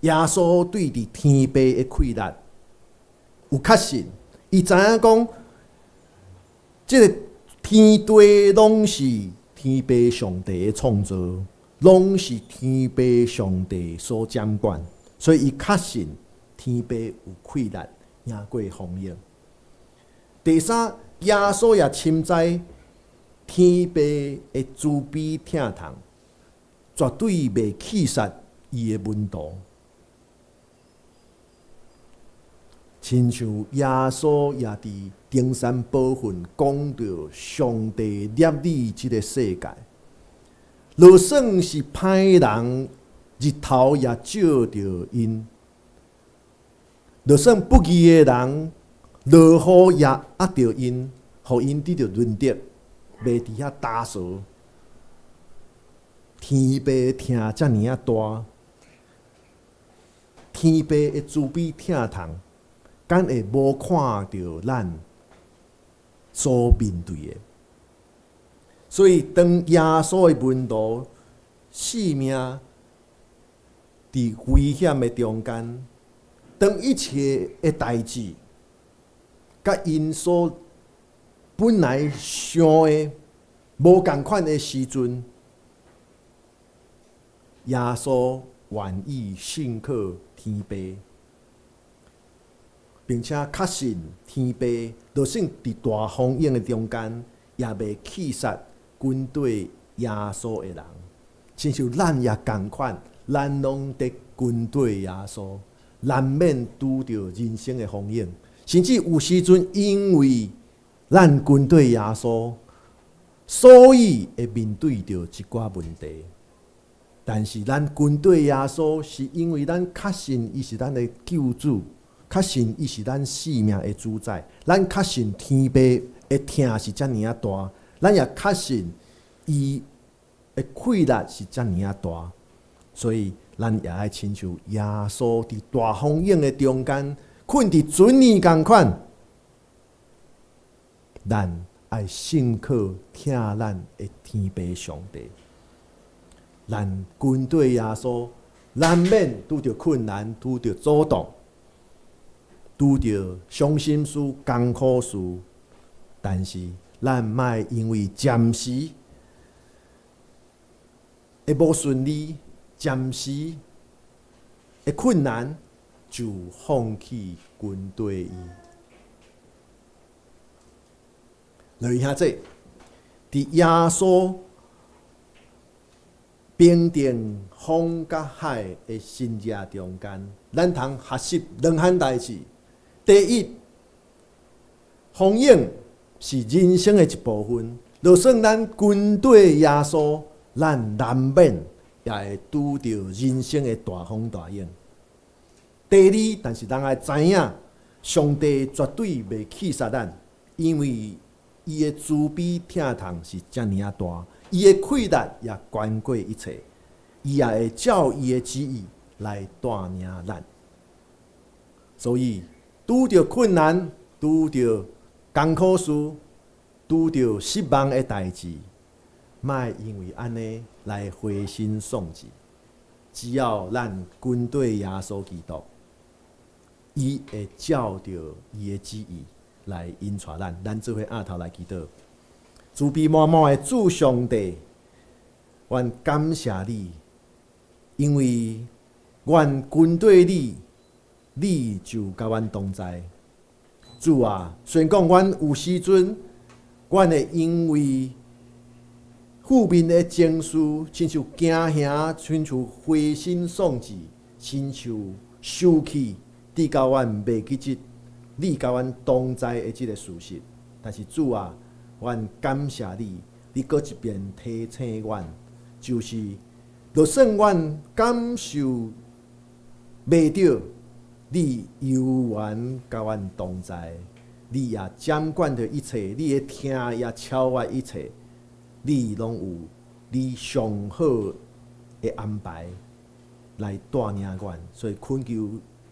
耶穌對佇天父的氣力有確信，伊知影講，這个天地攏是天父上帝的創造，攏是天父上帝所掌管，所以伊確信天父有氣力贏過風湧。第三，耶穌也深知天父的慈悲疼痛，絕對袂棄殺伊的門徒。親像耶穌也佇登山寶訓講著上帝立你這个世界，就算是歹人，日頭也照著𪜶；就算不義的人，落雨也壓著𪜶，予𪜶得著潤澤，袂佇遐焦趖。天父疼遮爾仔大，天父的慈悲疼痛，敢會無看著咱所面對的？所以，當耶穌的門徒性命佇危險的中間，當一切的代誌，佮𪜶所本來想的無仝款的時陣，耶穌願意信靠天父，並且確信天父，就算佇大風湧的中間，也袂棄殺跟綴耶穌的人。親像咱也仝款，咱攏得跟綴耶穌，難免拄著人生的風湧，甚至有時陣因為咱跟綴耶穌，所以會面對著一寡問題。但是咱跟綴耶穌，是因為咱確信伊是咱的救主，確信伊是咱性命的主宰，咱確信天父的疼是遮爾仔大，咱也確信伊的氣力是遮爾仔大，所以咱也愛親像耶穌佇大風湧的中間，睏佇船爾仝款，咱愛信靠疼咱的天父上帝。咱跟綴耶穌，難免拄著困難，拄著阻擋，拄著傷心事、艱苦事，但是咱莫因為暫時的無順利、暫時的困難，就放棄跟綴伊。來兄弟，佇耶穌平定風佮海的神蹟中間，咱通學習兩項代誌。第一，風湧是人生的一部分，就算咱跟綴耶穌，咱難免也會拄著人生的大風大湧。第二，但是咱愛知影，上帝絕對袂棄殺咱，因為伊的慈悲疼痛是遮爾仔大，伊的氣力也懸過一切，伊也會照伊的旨意來帶領咱。所以，拄著困難、拄著艱苦事、拄著失望的代誌，莫因為按呢來灰心喪志。只要咱跟綴耶穌基督，伊會照著伊的旨意來引帶咱。咱做伙徛頭來祈禱，慈悲滿滿的主上帝，阮感謝你，因為阮跟綴你，你就佮阮同在。主啊，雖然講阮有時陣，阮會因為負面的情緒，親像驚嚇，親像灰心喪志，親像失去，直到阮袂記得你佮阮同在的這个事實。但是主啊，阮感謝你，你閣一遍提醒阮，就是就算阮感受袂著，你猶原佮阮同在，你也掌管著一切，你的疼也超越一切，你攏有你上好的安排來帶領阮，所以懇求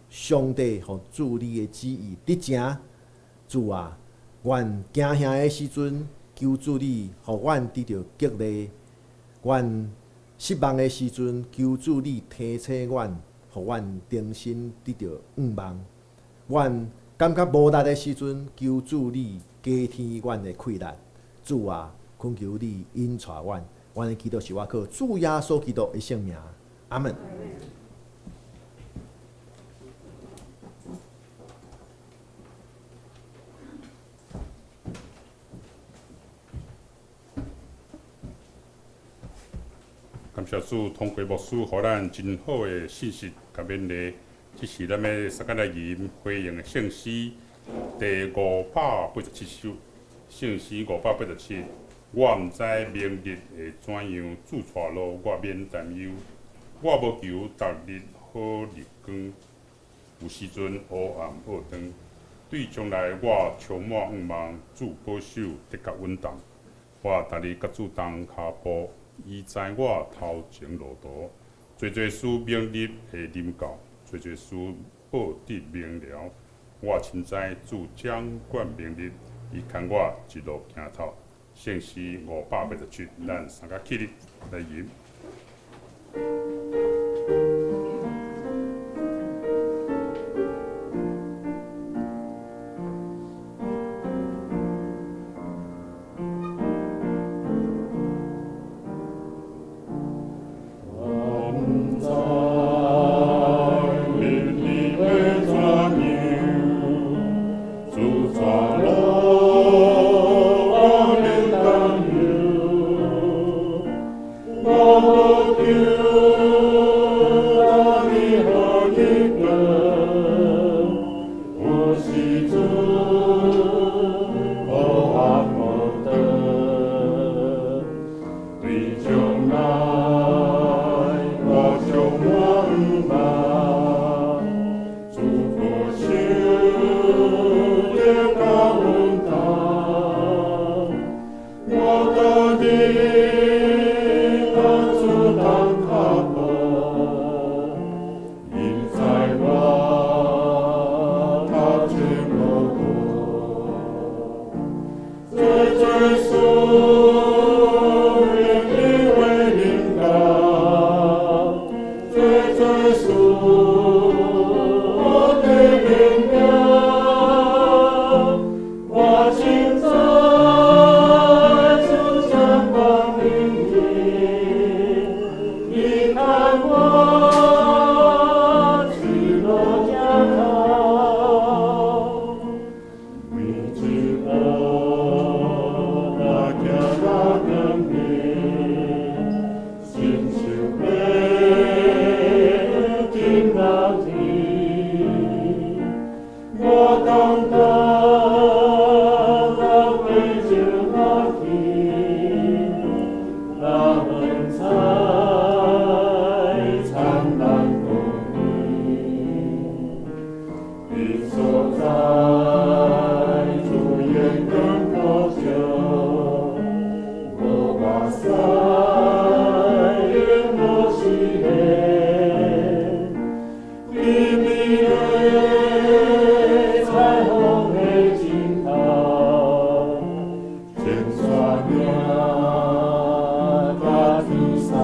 上帝予主你的旨意得成。主啊，阮驚嚇的時陣，求主你予阮得著激勵；阮失望的時陣，求主你提醒阮，予阮重新得著向望。阮感覺無力的時陣，求主你加添阮的氣力。主啊，懇求你引帶阮，阮的祈禱是倚靠主耶穌基督的聖名。阿門。感謝主通過牧師，予咱真好的信息佮勉勵。這是咱欲相共來吟回應的聖詩第587首。聖詩587，我毋知明日會怎樣，主帶路，我免擔憂。我無求逐日好日光，有時陣烏暗僫長。對將來我充滿向望，主保守的確穩當。我逐日佮主同跤步，伊知我頭前路途。濟濟事明日會臨到，濟濟事報得明了。我深知主掌管明日，伊牽我一路行透。聖詩587，咱三個起立來吟。我毋知明日會怎樣，主帶路，我免擔憂。我無求逐日好日光，有時陣烏暗無燈。對將來我充滿向望，主保守的確穩當。我逐日佮主同跤步，伊知我頭前路途。濟濟事明日會臨到，濟濟事報得明了。我深知主掌管明日，伊牽我一路行透。每一步若行若轉去，親像爬上樓梯。我感覺若爬上樓梯，那雲彩燦爛光明。彼所在主眼光普照，無目屎也無失言。美美的彩虹的盡頭，前山嶺佮天山。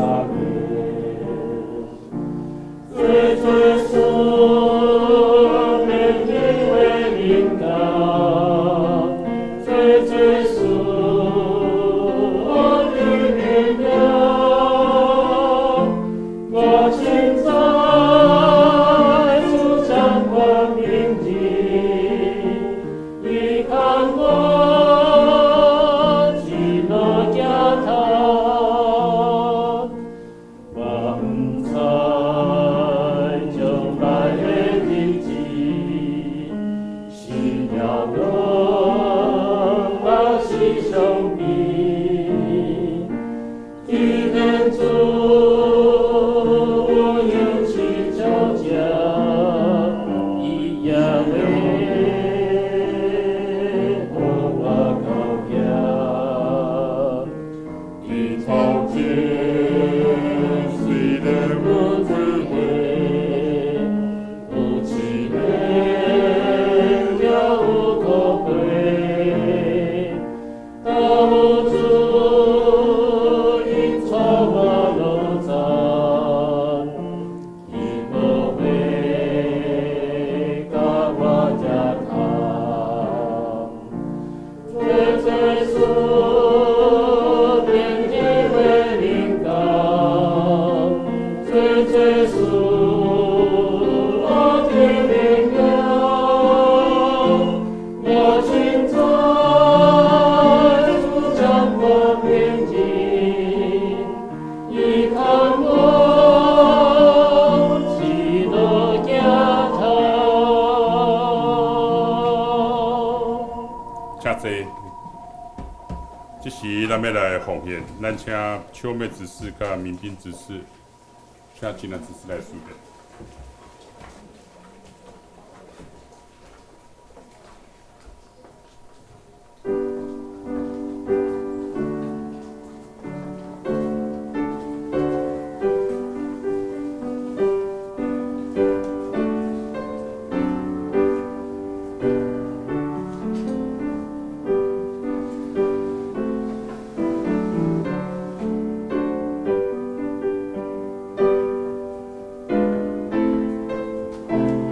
前，雖然有幾回，有凄美，也有可悲，但有主引帶我路程，伊無會共我吃空。主耶穌天地為靈感，主耶穌我的力量，我心在主將我平靜，依靠我一路行頭。請坐。這時咱欲來奉獻，咱請秋妹執事佮民兵執事，請金蘭執事來祝福。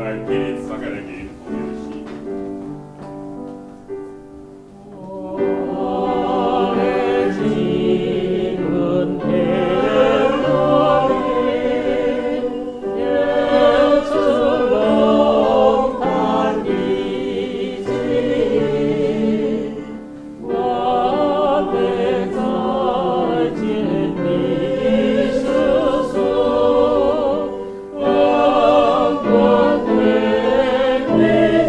來，起立，三个來吟奉獻的詩。我的靈魂獻予你，献出攏趁意志，我欲再見你世事，永遠歸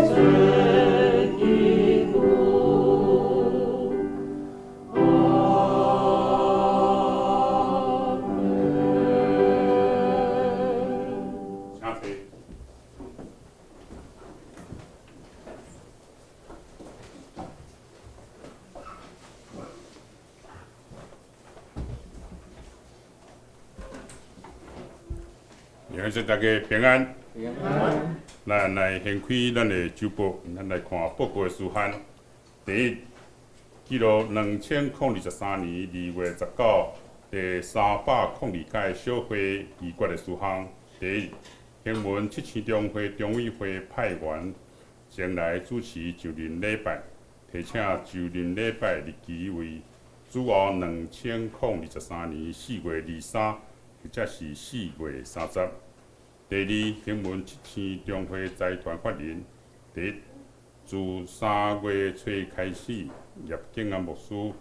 主基督。阿們。請坐。願祝大家平安。平安。咱來掀開咱的週報，咱來看報告的事項。第一，記錄2023年2月19第302屆小會議決的事項。第一，興文七星中會中委會派員前來主持就任禮拜，提請就任禮拜日期為主後2023年4月23，或者是4月30。第二，興文七星中會財團法人，第一，自3月初開始，葉景安牧師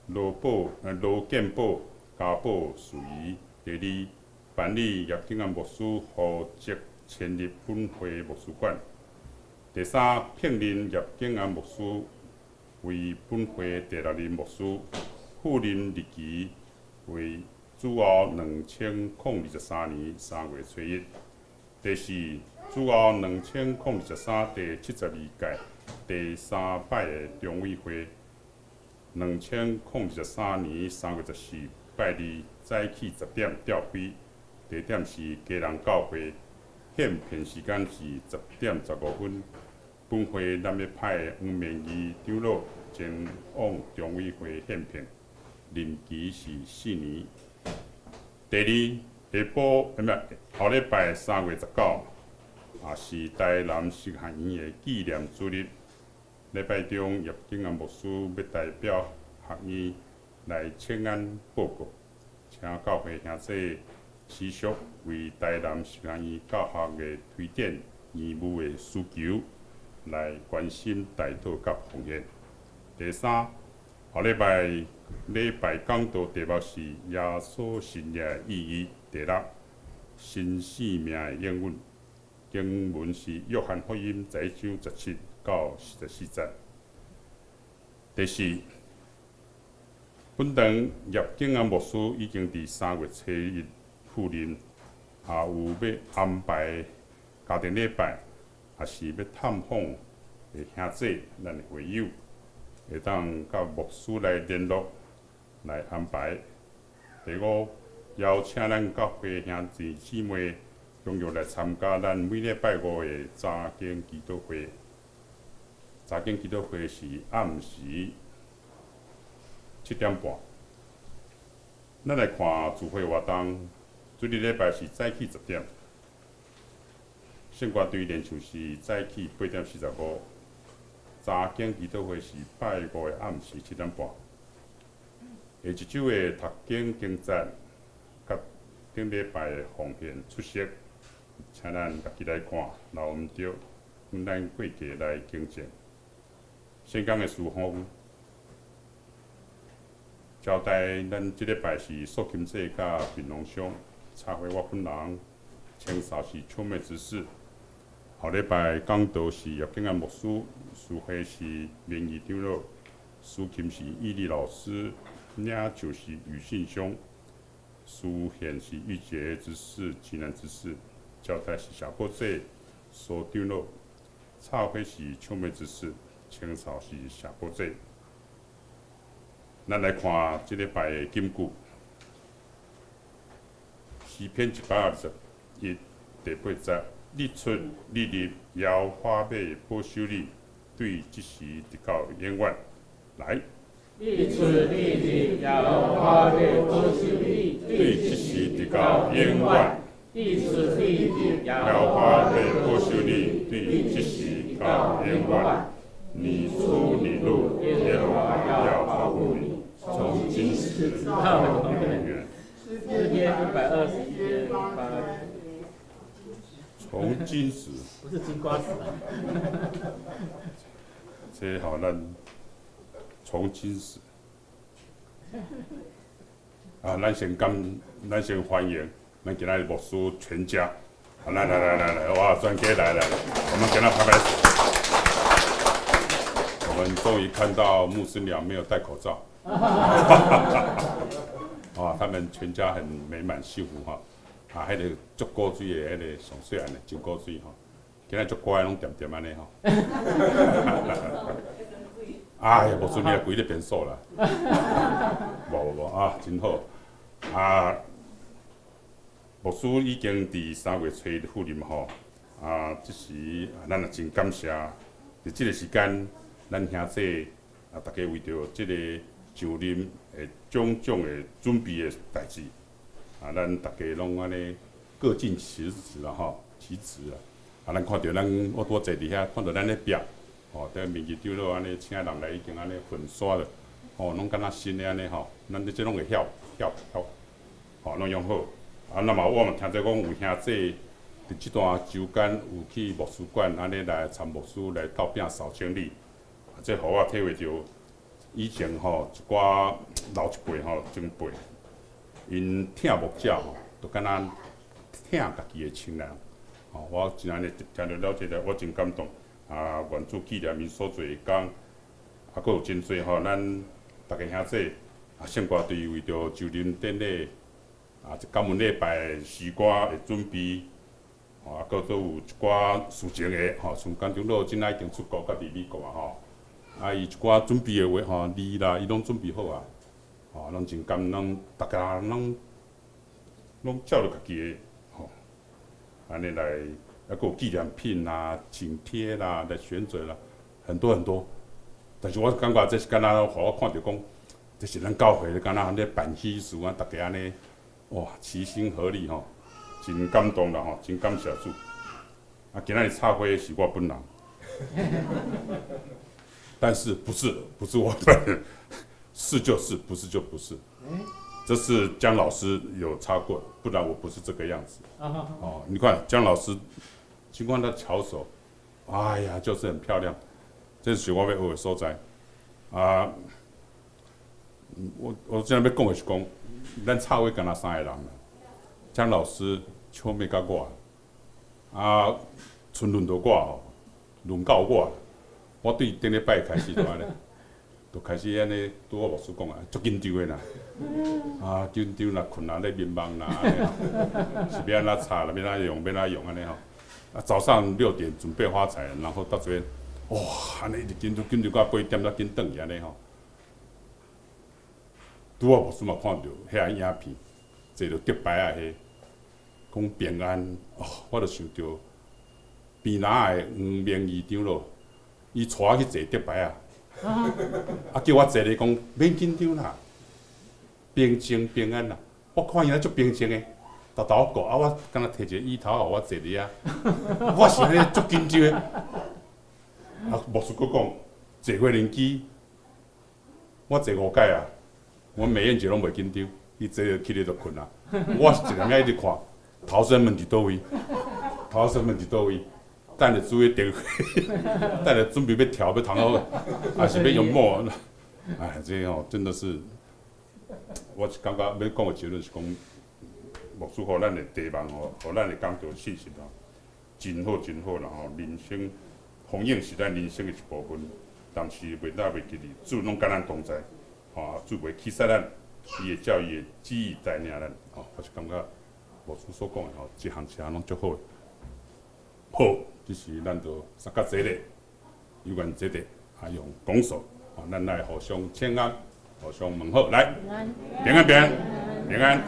羅建寶交保事宜。第二，辦理葉景安牧師負責遷入本會牧師館。第三，聘任葉景安牧師為本會第六任牧師，赴任日期為主後2023年3月初1。第四，主後2023第72屆第三擺的中委會，2023年3月14拜二早起10點召開，地點是基隆教會，獻片時間是10點15分。本會咱欲派黃明義長老前往中委會獻片，任期是4年。第二，下晡，毋是後禮拜3月19，也是台南神學院的紀念主日。禮拜中，葉景安牧師欲代表學院來請安報告，請教會兄弟持續為台南神學院教學的推展義務的需求來關心代禱佮奉獻。第三，後禮拜禮拜講道題目是耶穌神蹟的意義。第六，新生命的應允，經文是約翰福音十一章17到44節。第四，本堂葉景安牧師已經佇3月初1赴任，也有欲安排家庭禮拜，抑是欲探訪的兄弟，咱的會友，會當佮牧師來聯絡，來安排。第五，邀請咱教會兄弟姊妹踴躍來參加咱每禮拜五的查經祈禱會。查經祈禱會是暗時7點半。咱來看聚會活動，主日禮拜是早起10點，聖歌隊練唱是早起8點45。查經祈禱會是拜五的暗時7點半。下一週的讀經經節，佮頂禮拜的奉獻出席，請咱家己來看，若有毋著，咱過節來更正。聖工的事奉交代，咱這禮拜是素琴姐佮平龍兄，插花我本人，清掃是秋妹執事。後禮拜講道是葉景安牧師，司會是明義長老，司琴是伊麗老師，領袖是宇信兄，司獻是玉潔執事、濟南執事，交代是小郭姐、蘇長老，插花是秋妹執事，清掃是小郭姐。咱來看這禮拜的金句，詩篇121第八節：日出日入，耶和華欲保守你，對這時直到永遠。來，日出日入，耶和華欲保守你，對這時直到永遠。日出日入，耶和華欲保守你，對這時直到永遠。日出日入，耶和華要保護你，從今時到永遠。詩篇121篇8。從今時，不是金瓜石啊。這吼咱從今時啊，咱先感，咱先歡迎咱今仔日牧師全家，來來來來來，哇，專家來來來，我們給他拍拍手。我們終於看到牧師娘沒有戴口罩，啊，他們全家很美滿幸福哈。啊，彼個足古錐的，彼個上細漢的真古錐吼，今仔足乖，攏恬恬按呢吼。哎呀，牧師你也規咧變數啦。無無無啊，真好。啊，牧師已經佇3月初赴任吼，啊，這時咱也真感謝，佇這個時間，咱兄弟啊，大家為著這個上任的種種的準備的代誌。啊，咱逐家攏按呢各盡其職啦吼，其職啦。啊，咱看著咱我拄仔坐佇遐，看著咱咧壁，吼，佇面議長老按呢請人來已經按呢粉刷了，吼，攏敢若新的按呢吼，咱這攏會曉曉曉，吼，攏用好。啊，那麼我嘛聽說講有兄弟佇這段周間有去牧師館按呢來參牧師來鬥餅掃清理，啊，這予我體會著以前吼一寡老一輩吼前輩。𪜶疼牧者吼，就敢若疼家己的親人。吼，我真按呢聽著了這個，我真感動。啊，願主紀念𪜶所做的工，啊，閣有真濟吼，咱逐家兄弟啊，聖歌隊為著就任典禮啊，感恩禮拜詩歌的準備，吼，啊，閣閣有一寡事情的吼，像江長老這仔已經出國，佮佇美國啊吼，啊，伊一寡準備的話吼，字啦，伊攏準備好啊。吼，攏真感攏，逐家攏攏照著家己的吼，按呢來，抑閣有紀念品啦、請帖啦、來選擇啦，很多很多。但是我感覺這是敢若予我看著講，這是咱教會敢若咧辦喜事啊，逐家按呢，哇，齊心合力吼，真感動啦吼，真感謝主。啊，今仔日插花是我本人，但是不是我本人。是就是，不是就不是。這是江老師有插過，不然我不是這個樣子。哦，你看江老師，盡管他巧手，哎呀，就是很漂亮。這是我欲學的所在。啊，我這欲講的是講，咱插花敢若三個人啦。江老師、秋妹佮我，啊，賰輪著我吼，輪到我，我對頂禮拜開始就按呢。就開始按呢，拄好牧師講啊，足緊張的啦，啊緊張啦，睏啊咧眠夢啦，是欲按怎插啦，欲按怎用，欲按怎用按呢吼。啊，早上6點準備發財，然後到這邊，哇，按呢一直緊張緊張到8點才緊轉去按呢吼。拄好牧師嘛看著遐影片，坐著竹排仔彼，講平安，哦，我就想著邊仔的黃明義長老，伊帶我去坐竹排仔，啊叫我坐咧講免緊張啦，平靜平安啦，我看伊若足平靜的，沓沓仔顧，啊我敢若摕一個椅頭予我坐佇遐，我是按呢足緊張的，啊牧師閣講坐飛輪機，我坐五擺啊，阮美燕姐攏袂緊張，伊坐落去咧就睏啊，我是一粒仔一直看，逃生門佇佗位，逃生門佇佗位，等下注意電話，等下準備欲跳欲通好，還是欲用摸？哎，這吼真的是，我是感覺欲講的結論是講，牧師予咱的題目吼，予咱的講道信息吼，真好真好啦吼，人生風雨是咱人生的一部分，但是袂當袂記得，主攏佮咱同在，吼，主袂棄殺咱，伊會照伊的旨意帶領咱，吼，我是感覺牧師所講的吼，一項一項攏足好的。好，這時咱就三角坐咧，有緣坐咧，啊用拱手，啊，咱來互相請安，互相問好，來，平安平安平安。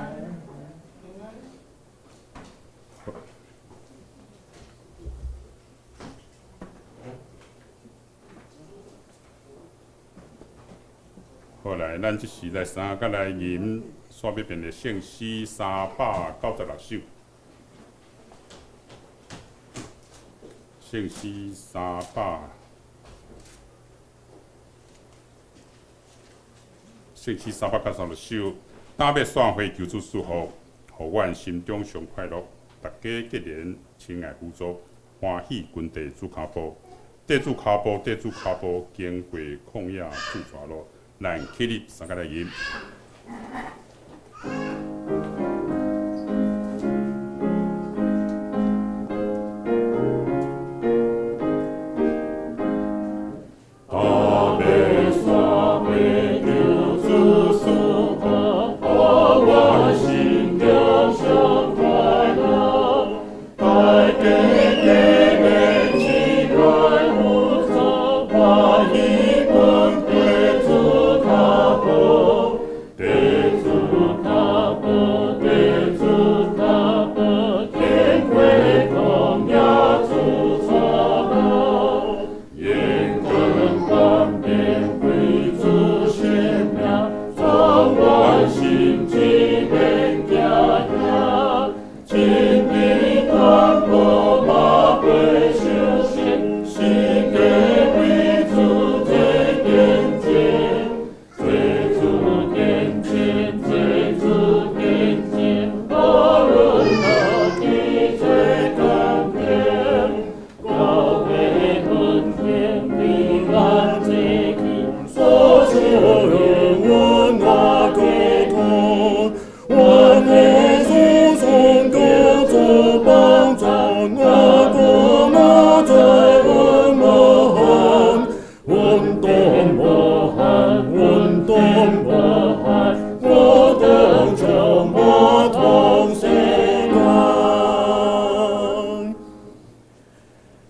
好來，咱這時來三角來吟，煞欲變的聖詩396首。聖詩三百，聖詩396首，膽欲散花求主賜福，予阮心中上快樂。大家結連親愛扶助，歡喜跟綴主跤步，綴主跤步，綴主跤步，經過曠野主帶路，咱起立三個來吟。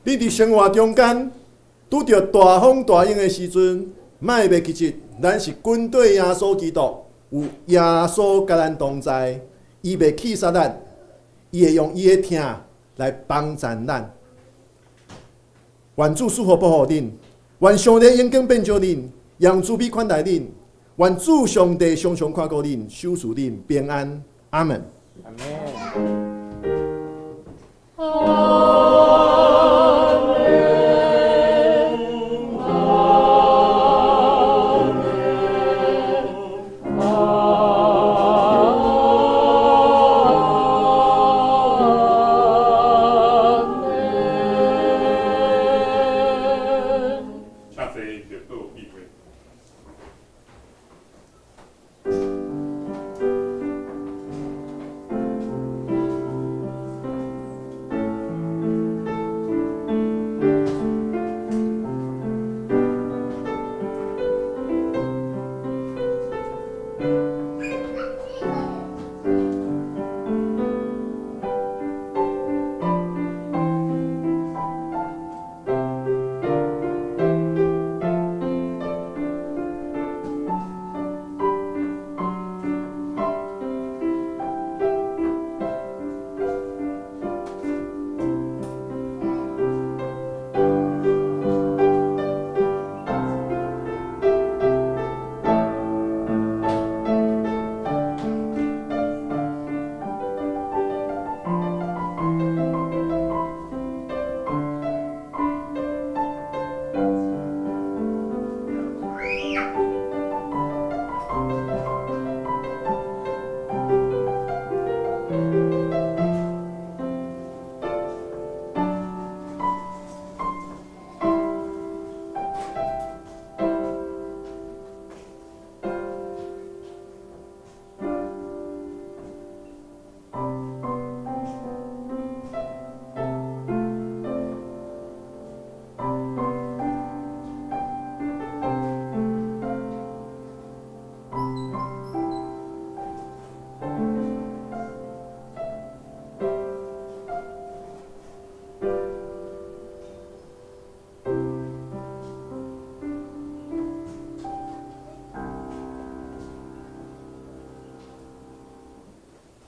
你佇生活中間拄著大風大浪的時陣，莫袂記得，咱是跟綴耶穌基督，有耶穌佮咱同在，伊袂棄殺咱，伊會用伊的疼來幫助咱。願主賜福保護恁，願上帝眼光變照恁，用慈悲款待恁，願主上帝常常看顧恁，守賜恁平安。阿門。阿門。